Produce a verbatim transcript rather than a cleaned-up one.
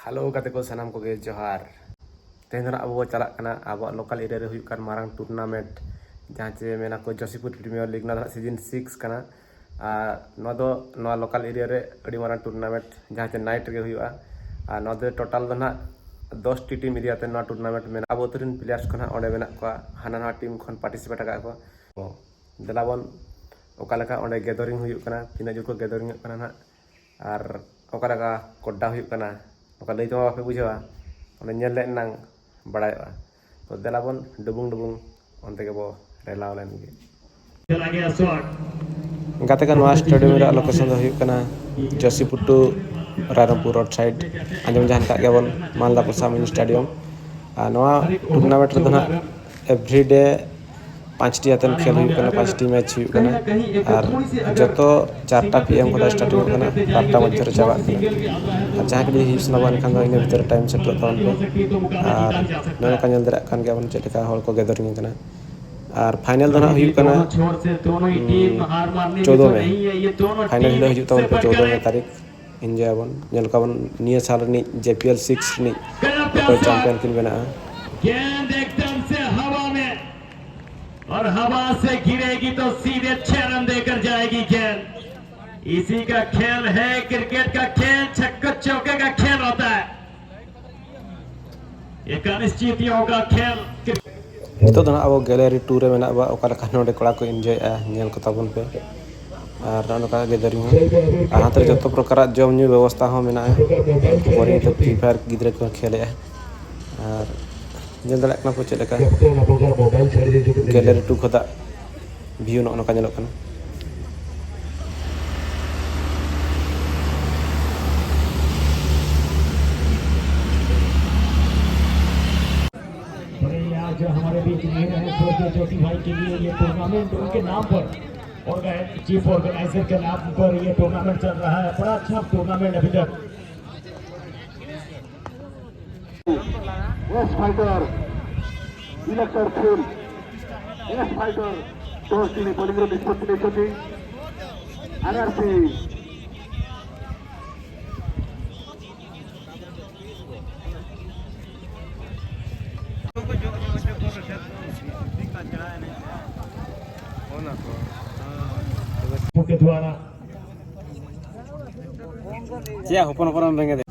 Hello ᱜᱟᱛᱮ ᱠᱚ, ᱥᱟᱱᱟᱢ ᱠᱚᱜᱮ ᱡᱚᱦᱟᱨ᱾ ᱛᱮᱦᱮᱧ ᱫᱚ ᱱᱟᱜ ᱟᱵᱚ ᱵᱚ ᱪᱟᱞᱟᱜ ᱠᱟᱱᱟ ᱟᱵᱚᱣᱟᱜ ᱞᱳᱠᱟᱞ ᱮᱨᱤᱭᱟ ᱨᱮ ᱦᱩᱭᱩᱜ ᱠᱟᱱ ᱢᱟᱨᱟᱝ ᱴᱩᱨᱱᱟᱢᱮᱱᱴ, ᱡᱟᱦᱟᱸ ᱪᱮ ᱢᱮᱱᱟ ᱠᱚ ᱡᱳᱥᱤᱯᱩᱨ ᱯᱨᱤᱢᱤᱭᱟᱨ ᱞᱤᱜᱽ, ᱱᱚᱣᱟ ᱫᱚ ᱱᱟᱜ ᱥᱤᱡᱤᱱ ᱥᱤᱠᱥ ᱠᱟᱱᱟ᱾ ᱟᱨ ᱱᱚᱣᱟ ᱫᱚ ᱱᱚᱣᱟ ᱞᱳᱠᱟᱞ ᱮᱨᱤᱭᱟ ᱨᱮ ᱟᱹᱰᱤ ᱢᱟᱨᱟᱝ ᱴᱩᱨᱱᱟᱢᱮᱱᱴ, ᱡᱟᱦᱟᱸ ᱪᱮ ᱱᱟᱭᱤᱴ ᱨᱮᱜᱮ ᱦᱩᱭᱩᱜᱼᱟ᱾ ᱟᱨ ᱱᱚᱣᱟ ᱫᱚ ᱴᱳᱴᱟᱞ ᱫᱚ ᱱᱟᱜ ᱫᱚᱥ ᱴᱤ ᱴᱤᱢ ᱮᱨᱤᱭᱟ ᱛᱮ ᱱᱚᱣᱟ ᱴᱩᱨᱱᱟᱢᱮᱱᱴ ᱢᱮᱱᱟᱜᱼᱟ᱾ ᱟᱵᱚ ᱟᱹᱛᱩ ᱨᱮᱱ ᱯᱞᱮᱭᱟᱨᱥ ᱠᱚ ᱱᱟᱜ ᱚᱸᱰᱮ ᱢᱮᱱᱟᱜ ᱠᱚᱣᱟ, ᱦᱟᱱᱟ ᱱᱟᱣᱟ ᱴᱤᱢ ᱠᱷᱚᱱ ᱯᱟᱨᱴᱤᱥᱤᱯᱮᱴ ᱟᱠᱟᱫ ᱠᱚ᱾ ᱫᱮᱞᱟ ᱵᱚᱱ ᱚᱠᱟ ᱞᱮᱠᱟ ᱚᱸᱰᱮ ᱜᱮᱫᱟᱨᱤᱝ ᱦᱩᱭᱩᱜ ᱠᱟᱱᱟ, ᱛᱤᱱᱟᱹᱜ ᱡᱳᱨ ᱠᱚ ᱜᱮᱫᱟᱨᱤᱝᱚᱜ ᱠᱟᱱᱟ ᱱᱟᱜ, ᱟᱨ ᱚᱠᱟ ᱞᱮᱠᱟ ᱠᱚᱰᱰᱟ ᱦᱩᱭᱩᱜ ᱠᱟᱱᱟ, ᱚᱠᱟ ᱞᱟᱹᱭ ᱛᱮᱢᱟ ᱵᱟᱯᱮ ᱵᱩᱡᱷᱟᱹᱣᱟ, ᱚᱸᱰᱮ ᱧᱮᱞ ᱞᱮᱫ ᱮᱱᱟᱝ ᱵᱟᱲᱟᱭᱚᱜᱼᱟ᱾ ᱛᱚ ᱫᱮᱞᱟ ᱵᱚᱱ ᱰᱩᱵᱩᱝ ᱰᱩᱵᱩᱝ ᱚᱱᱛᱮ ᱜᱮᱵᱚ ᱨᱮᱞᱟᱣ ᱞᱮᱱ ᱜᱮ᱾ ᱪᱟᱞᱟ ᱜᱮᱭᱟ ᱥᱚᱴ᱾ ᱜᱟᱛᱮ ᱠᱚ, ᱱᱚᱣᱟ ᱥᱴᱮᱰᱤᱭᱟᱢ ᱨᱮᱭᱟᱜ ᱞᱳᱠᱮᱥᱚᱱ ᱫᱚ ᱦᱩᱭᱩᱜ ᱠᱟᱱᱟ Josipur two Rairangpur road side. ᱟᱸᱡᱚᱢ ᱡᱟᱦᱟᱸ ᱞᱮᱠᱟ ᱜᱮᱵᱚᱱ ᱢᱟᱞᱫᱟ ᱯᱚᱨᱥᱟ ᱢᱤᱱᱤ ᱥᱴᱮᱰᱤᱭᱟᱢ᱾ ᱟᱨ ᱱᱚᱣᱟ ᱴᱩᱨᱱᱟᱢᱮᱱᱴ ᱨᱮᱫᱚ ᱱᱟᱦᱟᱜ ᱮᱵᱷᱨᱤᱰᱮ ᱯᱟᱸᱪᱴᱤ ᱟᱛᱮᱱ ᱠᱷᱮᱞ ᱦᱩᱭᱩᱜ ᱠᱟᱱᱟ, ᱯᱟᱸᱪᱴᱤ ᱢᱮᱪ ᱦᱩᱭᱩᱜ ᱠᱟᱱᱟ᱾ ᱟᱨ ᱡᱚᱛᱚ ᱪᱟᱨᱴᱟ ᱯᱤ ᱮᱢ ᱠᱷᱚᱱᱟᱜ ᱥᱴᱟᱨᱴᱤᱝ ᱚᱜ ᱠᱟᱱᱟ, ᱵᱟᱨᱴᱟ ᱢᱚᱫᱽᱫᱷᱮ ᱨᱮ ᱪᱟᱵᱟᱜ ᱠᱟᱱᱟ᱾ ᱟᱨ ᱡᱟᱦᱟᱸᱭ ᱠᱚ ᱡᱩᱫᱤ ᱦᱤᱡᱩᱜ ᱥᱟᱱᱟ ᱠᱚᱣᱟ, ᱮᱱᱠᱷᱟᱱ ᱫᱚ ᱤᱱᱟᱹ ᱵᱷᱤᱛᱤᱨ ᱨᱮ ᱴᱟᱭᱤᱢ ᱥᱮᱴᱮᱨᱚᱜ ᱛᱟᱵᱚᱱ ᱯᱮ᱾ ᱟᱨ ᱱᱚᱜᱼᱚ ᱱᱚᱝᱠᱟ ᱧᱮᱞ ᱫᱟᱲᱮᱭᱟᱜ ᱠᱟᱱ ᱜᱮᱭᱟᱵᱚᱱ ᱪᱮᱫ ᱞᱮᱠᱟ ᱦᱚᱲ ᱠᱚ ᱜᱮᱫᱟᱨᱤᱝ ᱠᱟᱱᱟ᱾ ᱟᱨ ᱯᱷᱟᱭᱱᱮᱞ ᱫᱚ ᱱᱟᱦᱟᱜ ᱦᱩᱭᱩᱜ ᱠᱟᱱᱟ, ᱩᱸ, ᱪᱳᱫᱚ ᱢᱮ᱾ ᱯᱷᱟᱭᱱᱮᱞ ᱦᱤᱞᱳᱜ ᱦᱤᱡᱩᱜ ᱛᱟᱵᱚᱱ ᱯᱮ, ᱪᱳᱫᱚ ᱢᱮ ᱛᱟᱹᱨᱤᱠᱷ᱾ ᱮᱱᱡᱚᱭ ᱟᱵᱚᱱ, ᱧᱮᱞ ᱠᱚᱣᱟᱵᱚᱱ ᱱᱤᱭᱟᱹ ᱥᱟᱞ ᱨᱤᱱᱤᱡ ᱡᱮ ᱯᱤ ᱮᱞ ᱥᱤᱠᱥ ᱨᱤᱱᱤᱡ ᱚᱠᱚᱭ ᱪᱟᱢᱯᱤᱭᱟᱱ ᱠᱤᱱ ᱵᱮᱱᱟᱜᱼᱟ᱾ गेंद एकदम से हवा में, और हवा से गिरेगी तो सीधे छह रन देकर जाएगी गेंद। इसी का खेल है क्रिकेट का खेल, छक्के चौके का खेल होता है। एक अनिश्चित ही होगा खेल। ᱱᱤᱛᱚᱜ ᱫᱚ ᱱᱟᱦᱟᱜ ᱟᱵᱚ ᱜᱮᱞᱟᱨᱤ ᱴᱩ ᱨᱮ ᱢᱮᱱᱟᱜ ᱵᱚᱱᱟ, ᱚᱠᱟ ᱞᱮᱠᱟ ᱱᱚᱰᱮ ᱠᱚᱲᱟ ᱠᱚ ᱮᱱᱡᱚᱭᱮᱫᱼᱟ, ᱧᱮᱞ ᱠᱚ ᱛᱟᱵᱚᱱ ᱯᱮ᱾ ᱟᱨ ᱱᱚᱜᱼᱚ ᱱᱚᱝᱠᱟ ᱜᱮᱫᱟᱨᱤᱝ ᱦᱚᱸ, ᱟᱨ ᱦᱟᱱᱛᱮ ᱨᱮ ᱡᱚᱛᱚ ᱯᱨᱚᱠᱟᱨᱟᱜ ᱡᱚᱢ ᱧᱩ ᱵᱮᱵᱚᱥᱛᱷᱟ ᱦᱚᱸ ᱢᱮᱱᱟᱜᱼᱟ᱾ ᱯᱚᱨᱮ ᱱᱤᱛᱚᱜ ᱯᱷᱨᱤ ᱯᱷᱟᱭᱟᱨ ᱜᱤᱫᱽᱨᱟᱹ ᱠᱚ ᱠᱷᱮᱞᱮᱜᱼᱟ᱾ ᱟᱨ ᱧᱮᱞ ᱫᱟᱲᱮᱭᱟᱜ ᱠᱟᱱᱟ ᱯᱮ ᱪᱮᱫ ᱞᱮᱠᱟ ᱜᱮᱞᱟᱨᱤ ᱴᱩ ᱠᱷᱚᱱᱟᱜ ᱵᱷᱤᱭᱩ ᱱᱚᱜᱼᱚ ᱱᱚᱝᱠᱟ ᱧᱮᱞᱚᱜ ᱠᱟᱱᱟ᱾ अरे यार, जो हमारे बीच नहीं रहे, स्वर्गीय ज्योति भाई के लिए ये टूर्नामेंट उनके नाम पर, और चीफ ऑर्गेनाइजर के नाम पर ये टूर्नामेंट चल रहा है। बड़ा अच्छा टूर्नामेंट अभी तक। S fighter, elector field, S fighter, toss তিনি বলিং নিষ্পত্তি ନେଇଛନ୍ତି। ଆର୍ଆର୍ସି। ᱪᱮᱫ ᱦᱚᱯᱚᱱ ᱦᱚᱯᱚᱱ ᱮᱢ ᱵᱮᱸᱜᱮᱫ ᱮᱫ?